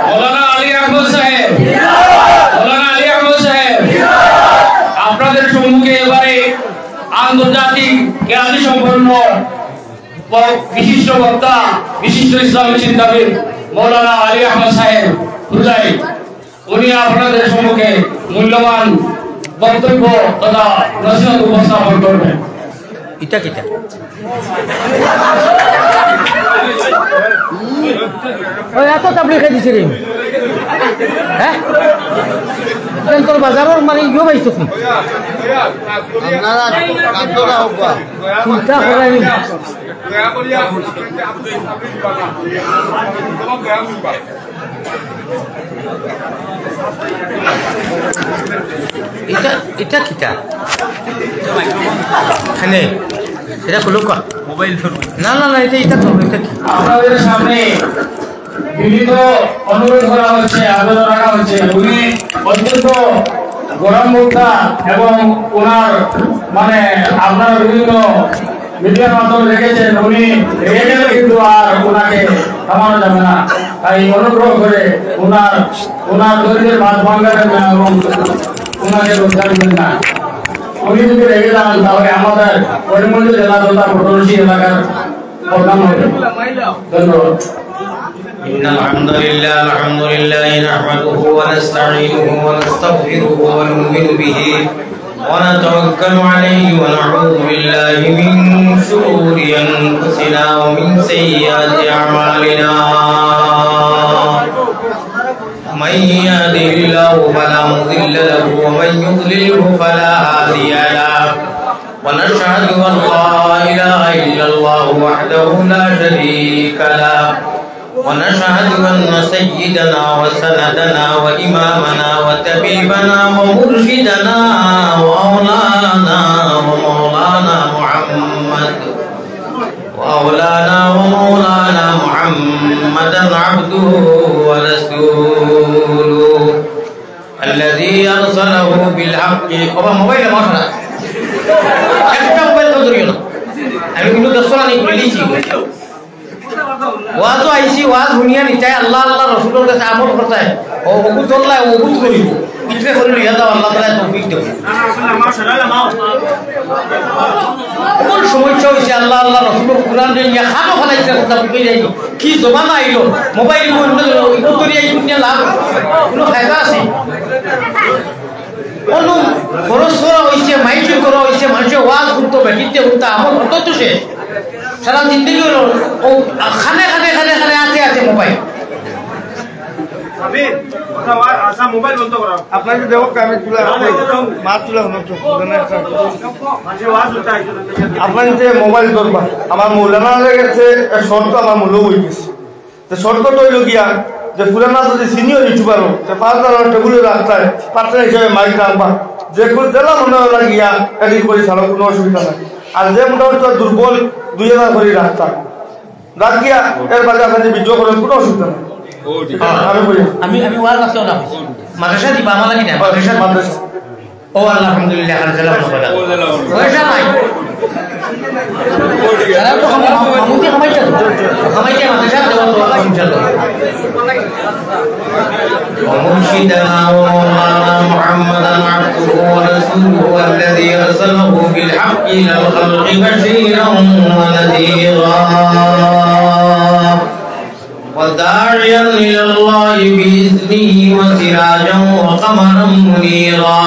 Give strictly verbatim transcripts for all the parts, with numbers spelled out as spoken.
মৌলানা আলী আহমদ সাহেব, মৌলানা আলী আহমদ সাহেব, আপনাদের সম্মুখে এবারে আন্তর্জাতিক খ্যাতিসম্পন্ন ব-, বিশিষ্ট বক্তা, বিশিষ্ট ইসলামী চিন্তাবিদ মৌলানা আলী আহমদ সাহেব হুজাই, উনি আপনাদের সম্মুখে মূল্যবান বক্তব্য তথা নসিহত উপস্থাপন করবেন। ইটা কিতা? ওই এত তাবলিগ খাই দিছে রে। হ্যাঁ? কেন তোর বাজারর মানে ইগো পাইছো কি? আপনারা কান্দরা হবা। চিন্তা করাই নি। ইটা, ইটা কিতা? এনে, ইটা খুলুক্কা। Mobile phone. না, না, না, ইটা, ইটা তো, ইটা কি? আপনাদের সামনে বিনীত অনুরোধ করা হচ্ছে, আবেদন রাখা হচ্ছে, উনি অত্যন্ত গরম বক্তা এবং ওনার, মানে, আপনারা বিভিন্ন মিডিয়ার মাধ্যমে দেখেছেন, উনি রেগে গেলে কিন্তু আর ওনাকে থামানো যাবে না। তাই অনুগ্রহ করে ওনার, ওনার ধৈর্যের বাঁধ ভাঙবেন না এবং ওনাকে রক্ষা দিবেন না। উনি যদি রেগে যান, তাহলে আমাদের করিমগঞ্জ জেলা তথা পটুয়াখালী এলাকার বদনাম হবে। ধন্যবাদ। إن الحمد لله، الحمد لله نحمده ونستعينه ونستغفره ونؤمن به ونتوكل عليه ونعوذ بالله من شرور أنفسنا ومن سيئات أعمالنا. من يهده الله فلا مضل له ومن يضلله فلا هادي له. ونشهد أن لا إله إلا الله وحده لا شريك له. ونشهد أن سيدنا وسندنا وإمامنا وطبيبنا ومرشدنا وأولانا ومولانا محمد، وأولانا ومولانا محمدا عبده ورسوله الذي أرسله بالحق. বাবা, মোবাইল আমার খারাপ। একটা মোবাইল তো ধরিও না। আমি কিন্তু দশ টাকা নিয়ে খুলে দিয়েছি। ওয়াজও আইছি, ওয়াজ হুনিয়া নিতায় আল্লাহ, আল্লাহ রসুলর কাছে আমল করতায়। ও অগুত আল্লাহ, ও অগুত করিব। ইতরে করি লইয়া যাও, আল্লাহ তাআলা তৌফিক দেব। কোন সমস্যা হইছে? আল্লাহ, আল্লাহ রসুলর কোরআন রে নিয়া খাটো ফালাইছে, কথা বুঝে যাইনি। কি জমানা আইলো? মোবাইল ফোন ইগু করি আই দুনিয়া লাভ, কোনো ফায়দা আছে? অনু খরচ করা হইছে, মাইকিং করা হইছে, মানুষে ওয়াজ করতো, বেটিতে উঠতা, আমল করতো তো সে। সারা জিন্দেগি হলো ও খানে খানে খানে খানে আছে আছে মোবাইল। আমিন। ওটা ওয়াজ, আচ্ছা, মোবাইল বন্ধ করাও। আপনাকে দেখো, আমি তুলে না, না, না, না। মাত তুলে হলো তো, বুঝলেন না? আচ্ছা, ওয়াজ হচ্ছে, আচ্ছা। আপনার যে মোবাইল ধরবা, আমার মৌলানা হয়ে গেছে, এক শর্ত আমার মূল্য হয়ে গেছে। তো শর্তটা হইল গিয়া যে পুরানা যদি সিনিয়র ইউটিউবার হোক, তো পাঁচ হাজার টেবিলে রাখতায়, পার্টনার হিসাবে মাইক রাখবা, যে কোনো জেলা মনে হয় গিয়া এডিট করে ছাড়ো, কোনো অসুবিধা নাই। আর যে মোটামুটি দুর্বল, দুই হাজার করে রাখতাম, রাখিয়া এর বাদে আপনার যে ভিডিও করেন, কোনো অসুবিধা নাই। ও, ঠিক আছে। আমি বলি। আমি, আমি ওয়াজ আছে ওলা। মাদ্রাসা দিবা আমার লাগি না, মাদ্রাসা। মাদ্রাসা। ও আল্লাহ, আলহামদুলিল্লাহ, এখানে জেলা মনে হয় না। পয়সা নাই। তারা তো খামা-, খামা-, খামাইতে, খামাইতে মাদ্রাসা দেওয়া তো আলহামদুলিল্লাহ। ومرشدنا ومولانا محمدا عبده ورسوله الذي أرسله بالحق إلى الخلق بشيرا ونذيرا وداعيا إلى الله بإذنه وسراجا وقمرا منيرا.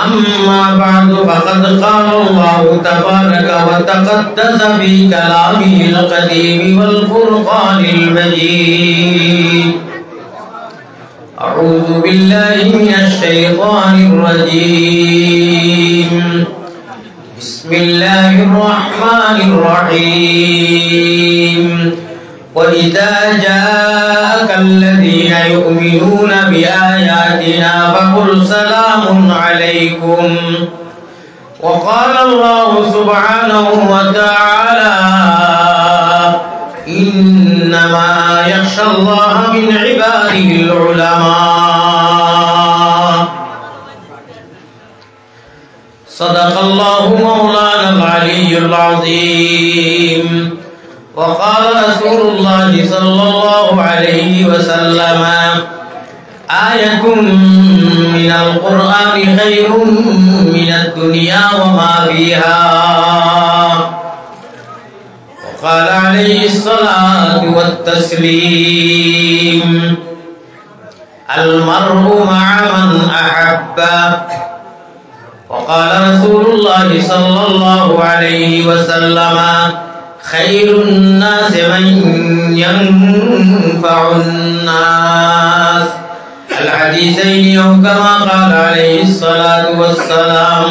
أما بعد، فقد قال الله تبارك وتقدس في كلامه القديم والفرقان المجيد. أعوذ بالله من الشيطان الرجيم. بسم الله الرحمن الرحيم. وإذا جاءك الذين يؤمنون بآياتنا فقل سلام عليكم. وقال الله سبحانه وتعالى: إنما يخشى الله من عباده العلماء. صدق الله مولانا العلي العظيم. وقال رسول الله صلى الله عليه وسلم: آية من القرآن خير من الدنيا وما فيها. وقال عليه الصلاة والتسليم: المرء مع من أحب. وقال رسول الله صلى الله عليه وسلم: خير الناس من ينفع الناس. الحديثين أو كما قال عليه الصلاة والسلام.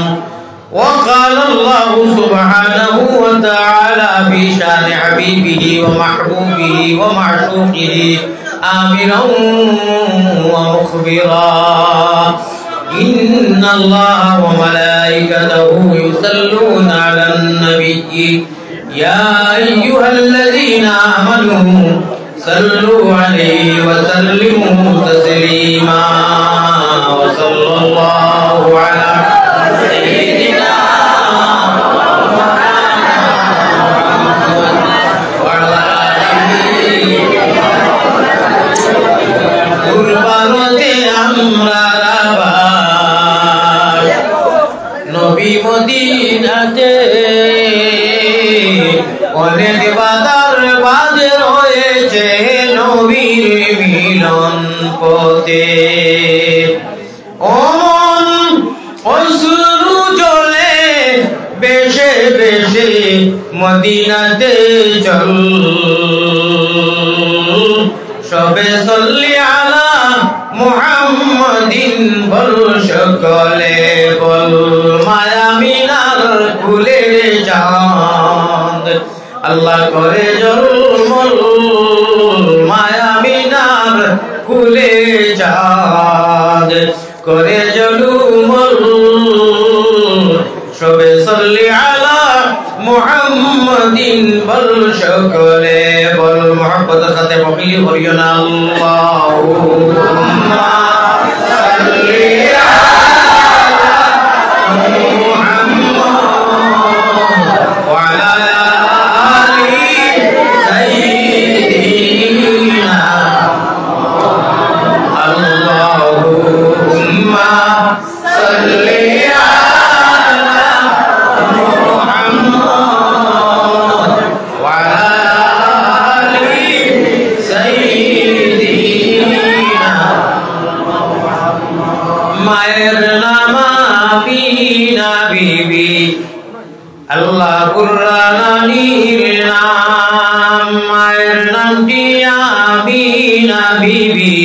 وقال الله سبحانه وتعالى في شان حبيبه ومحبوبه ومعشوقه آمرا ومخبرا: إن الله وملائكته يصلون على النبي، يا أيها الذين آمنوا صلوا عليه وسلموا تسليما. وصلى الله على سيدنا محمد وعلى آله. দুর্বারতে আমরা আবার নবী মদিনাতে, অনেক বাধার বাঁধ রয়েছে নবীর মিলন পথে। ও মন, অশ্রু জলে বেশে বেশে মদিনাতে চল। সবে সল্লি আলা মুহাম্মাদিন বল, সকলে বল, মায়ামিনার কুলের চাঁদ। আল্লাহ করে ঝলমল, মায়ামিনার কুলের চাঁদ। করে ঝলমল, সবে সল্লি আলা মুহাম্মাদিন বল, সকলে বল, মহব্বতের সাথে বকিলি করিও না। আল্লাহুম্মা সাল্লি আলা মুহাম্মাদ ওয়া আলা আলি সাইয়্যিদিনা। আল্লাহুম্মা صل على محمد وعلى آل سيدنا। মায়ের নাম আমিনা বিবি, আল্লাহ কুরআন আলীর নাম। মায়ের নামটি আমিনা বিবি,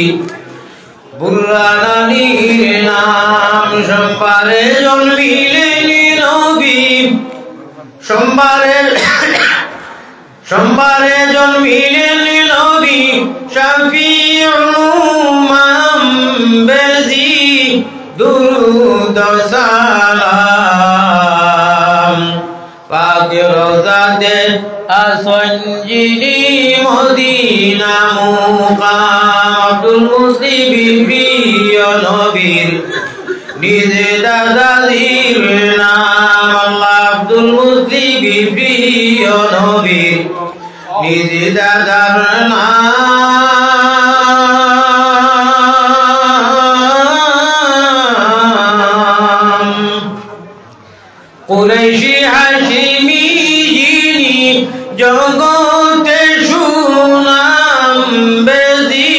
বুরহান আলীর নাম। সোমবারে জন্মিলেন নবী, সোমবারে, সোমবারে জন্মিলেন নবী, শাফিউল উমাম বেজি দুরুদ সালাম। পাক রওজাতে আসন যিনি মদিনা মুকাম। আব্দুল মুতলিব প্রিয় নবীর নিজ দাদাজির নাম। আল্লাহ আব্দুল মুতলিব প্রিয় নবীর নিজ দাদার নাম। কুরাইশি হাশিমি যিনি জগতে সুনাম বেজি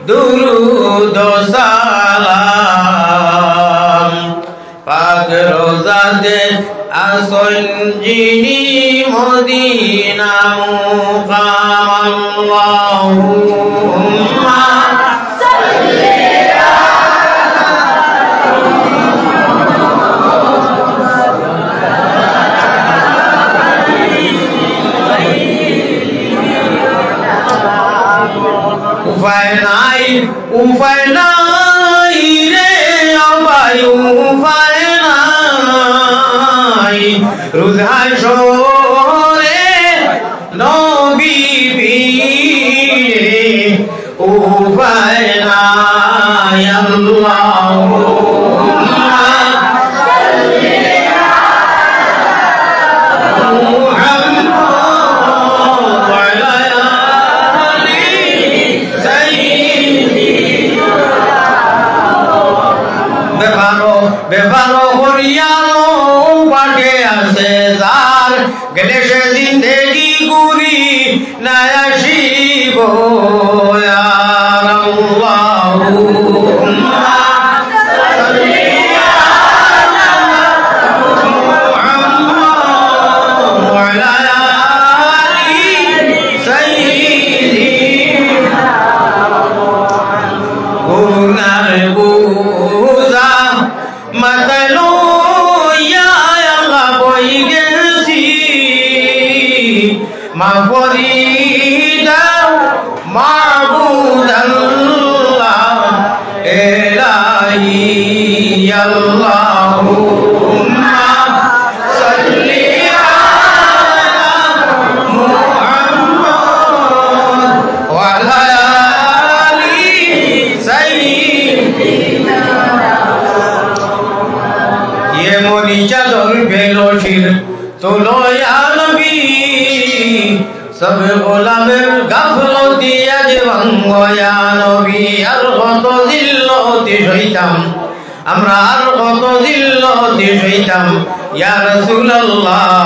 দুরুদ সালাম। পাক রওজাতে আসন যিনি মদিনা মুকাম। আল্লাহুম্মা উপায় নাই, উপায় নাই রে ও ভাই, উপায় নাই। রোজ হাশরে নবী ভিড়ে উপায় নাই। আল্লাহুম্মা সাল্লি আলা মুহাম্মাদ গেলে সে জিন্দেগি ঘুরি না আসিব। ইয়ার আল্লাহুম্মা সাল্লি আলা মুহাম্মাদ ওয়া আলা আলি সাইয়্যিদিনা। গুনার বোঝা মাথায় লইয়া আল্লাহ বই গেছি, মাফ করি দাও মাবুদ আল্লাহ, এলাহি আল্লাহুম্মা সাল্লি আলা মুহাম্মাদ ওয়া আলা আলি সাইয়্যিদিনা। এমনি চাদর পেল শির তুলো ইয়া নবী, সব গোলামের গাফলতি আজ ভাঙ্গো ইয়া নবী। আর কত জিল্লতি সইতাম, আমরা আর কত জিল্লতি সইতাম, ইয়া রাসূলুল্লাহ।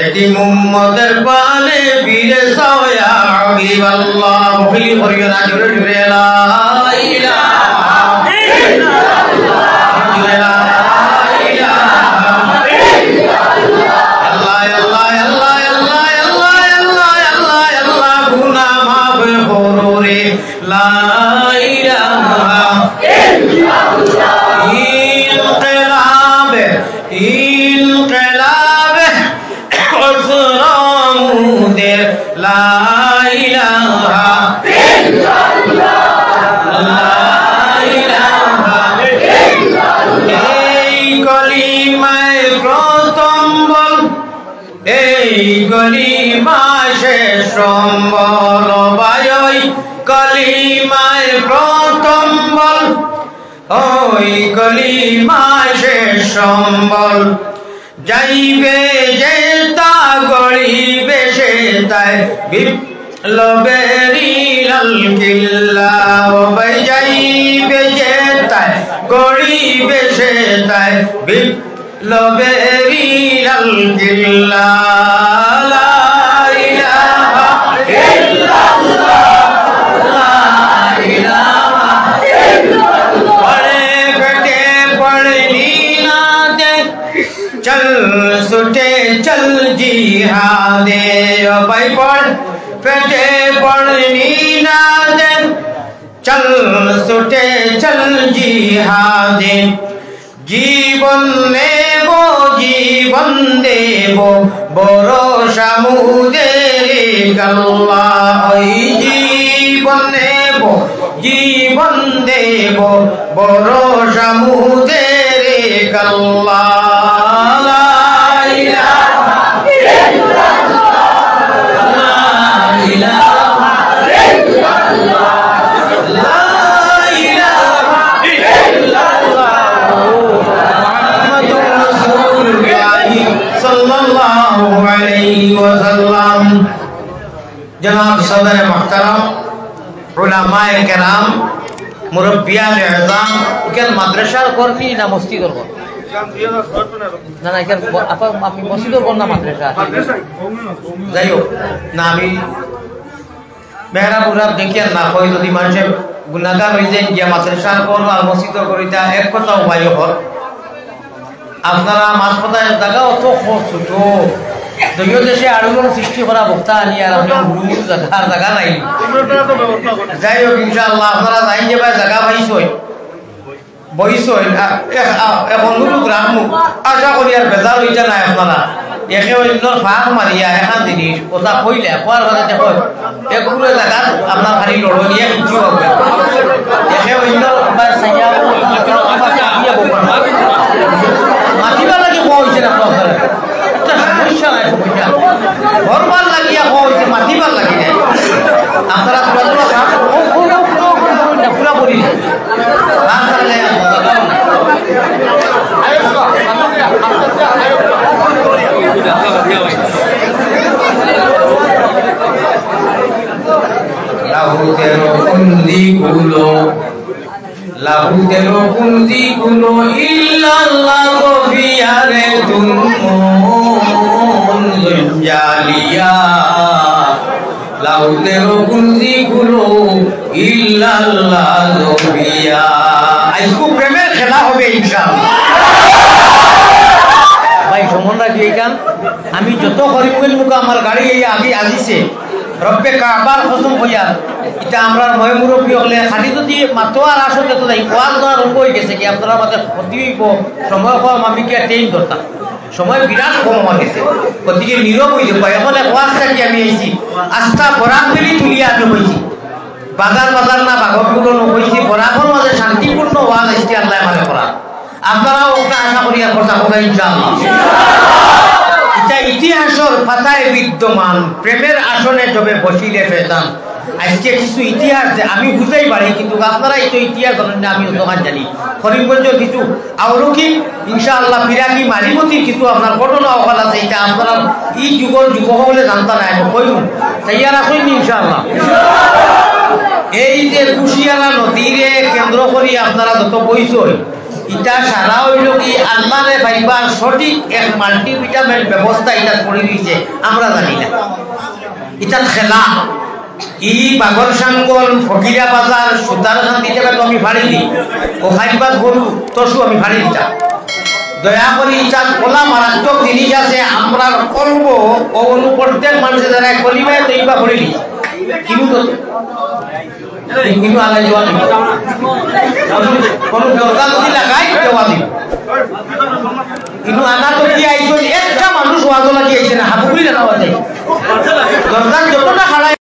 এতিম উম্মতের পানে ফিরে চাও ইয়া হাবিবাল্লাহ। বখিল করিও না, জোরে জোরে লা ইলাহা ইল্লাল্লাহ। জোরে লা ইলাহা ইল্লাল্লাহ। আল্লাহ, আল্লাহ, আল্লাহ, গুনাহ মাফ করো রে। লা ইলাহা ইল্লাল্লাহ। ইনকিলাবে, ইনকিলাবে অস্ত্র মুদের। লা ইলাহা ইল্লাল্লাহ। লা ইলাহা ইল্লাল্লাহ। এই কলিমায় প্রথম বল, এই কলিমা শেষ সম্বল, ভাই, ওই কলিমায় প্রথম বল, ওই কলিমা শেষ সম্বল। যাইবে যেতা গড়িবে সেতায় বিপ্লবেরই লাল কিল্লা। ও ভাই, যাইবে যেতায় গড়িবে সেতায় বিপ্লবেরই লাল কিল্লা। লা ইলাহা ইল্লাল্লাহ, লা ইলাহা ইল্লাল্লাহ। পড়ে পেটে পড়নি না দে, চল ছুটে চল জিহাদে। ও ভাই, পড় পেটে পড়নি না দে, চল ছুটে চল জিহাদে। জীবন নেব, জীবন দেব, ভরসা মুদের এক আল্লাহ। ওই জীবন নেব, জীবন দেব, ভরসা মুদের এক আল্লাহ। লা ইলাহা ইল্লাল্লাহ, লা ইলাহা ইল্লাল্লাহ, লা ইলাহা ইল্লাল্লাহ, মুহাম্মাদুর রাসূলুল্লাহ সাল্লাল্লাহু আলাইহি ওয়াসাল্লাম। জনাব সদরে মুহতারাম, উলামায়ে কেরাম, মুরব্বিয়ানে এজাম, ইখান মাদ্রাসার ঘর নি না মসজিদর ঘর? না, না, ইখান ব-, আপা, আপনি মসজিদর ঘর না মাদ্রাসা? যাই হোক, না, আমি মেহরাব উরাব দেখিয়া না কই, যদি মানুষে গুনাগার অইযাইন গিয়া মাদ্রাসার ঘর আর মসজিদর ঘর, ইটা এক কথা উবাই অর। আপনারা মাঝ পথে জাগা অত খ-, ছোট। দুনিয়া দেশে আড়ুলন সৃষ্টি করা বক্তা আনি আর আপনি হুরু হুরু জাগা, আর জাগা নাই। যাই হোক, ইনশাআল্লাহ আপনারা যাইন যে ভাই জাগা পাইছইন, বইছইন, আ-, এ-, আ-, এখন হুরু গ্রাম আশা করি আর বেজার অইতা নায় আপনারা। একে অইন্যর ফাঁক মারিয়া এখান জিনিস কথা কইলে, কওয়ার কথা দেখো, এক পুরো জাগাত আপনার খালি লড়নিয়ে কিছু হবে। একে অইন্যর আবার সাইয়া, মাতিবার লাগি কওয়া অইছে না আপনার। একটা সমস্যা নাই, সমস্যা। ঘরবার লাগিয়া কওয়া অইছে, মাতিবার লাগি নাই। আপনারা পুরা পুরা কাম, ও, ও, ও, ও, ও, ও, পুরা করি। লাহুতের কুন্দি কুলো, লাহুতের কুন্দি কুলো, ইল্লাল্লাহ গো পিয়ারে তুম। জঞ্জালিয়া, লাউতে রকুন জিকুরু ইল্লাল্লাহ জবিয়া। আইজকু প্রেমের খেলা হবে ইনশাআল্লাহ। ভাই, সমন রাখি এইখান। আমি যত করিমগঞ্জ মুখা আমার গাড়ি এই আজি আজিছে, রব্বে কাবার কসম কইয়ার, ইটা আমরার ময় মুরব্বি অকলে খালি যদি মাতোয়ার আসতে তো যাই, ওয়াজ না আরম্ভ হয়ে গেছে কি আপনারা মাঝে ক্ষতি হইব, সময় কম, আমি কি আর ট্রেন ধরতাম। সময় বিরাট কম আমার গেছে। গতিকে নীরব হয়ে যাবো। এখন এক ওয়াজ থাকি আমি আইছি, আস্তা বরাক ভ্যালি তুলিয়া আমি কইছি। বাজার বাজার না বাগরগুলো না কইছি, বরাকর মাঝে শান্তিপূর্ণ ওয়াজ আইছি আল্লাহ আমারে করা। আপনারাও ওটা আশা করি আর কথা বলা ইনশাআল্লাহ। এটা ইতিহাসের পাতায় বিদ্যমান, প্রেমের আসনে জবে বসিলে শয়তান। আজকে কিছু ইতিহাস যে আমি বুঝাই পারি, কিন্তু আপনারা এই তো ইতিহাস জানেন না, আমি অতখান জানি। করিমগঞ্জের কিছু আওরকি, ইনশাআল্লাহ, ফিরাকি মারিমতির কিছু আপনার ঘটনা ওখানে আছে, এটা আপনারা এই যুগর যুবক হলে জানতা না, আমি কইব। তৈয়ার আছেন নি ইনশাআল্লাহ? এই যে কুশিয়ারা নদীরে কেন্দ্র করি আপনারা যত বইছই, ইটা সারা হইল কি আল্লাহরে পাইবার সঠিক এক মাল্টিভিটামিন ব্যবস্থা ইটা করে দিয়েছে, আমরা জানি না। ইটা খেলা। ই বাগরসাঙ্গল, ফকিরা বাজার, সুতারকান্দি জায়গা তো আমি ফাড়ি দিই। ও খাইবাদ গরু, তসু আমি ফাড়ি দিতাম। দয়া করি ইটা খোলা মারাত্মক জিনিস আছে, আমরার কলব ও অনু প্রত্যেক মানুষের দ্বারা কলিমায় তৈবা করিলি। কিন্তু তো, কিন্তু আলাই জোয়ান। কোনো, কোনো দরকার যদি লাগাই, জবাব দিব। কিন্তু আনা তো কি আইসো, একটা মানুষ ওয়াজও লাগি আইছে না, হাবুগুলি জানা ওয়াজে। দরকার যতটা খাড়াই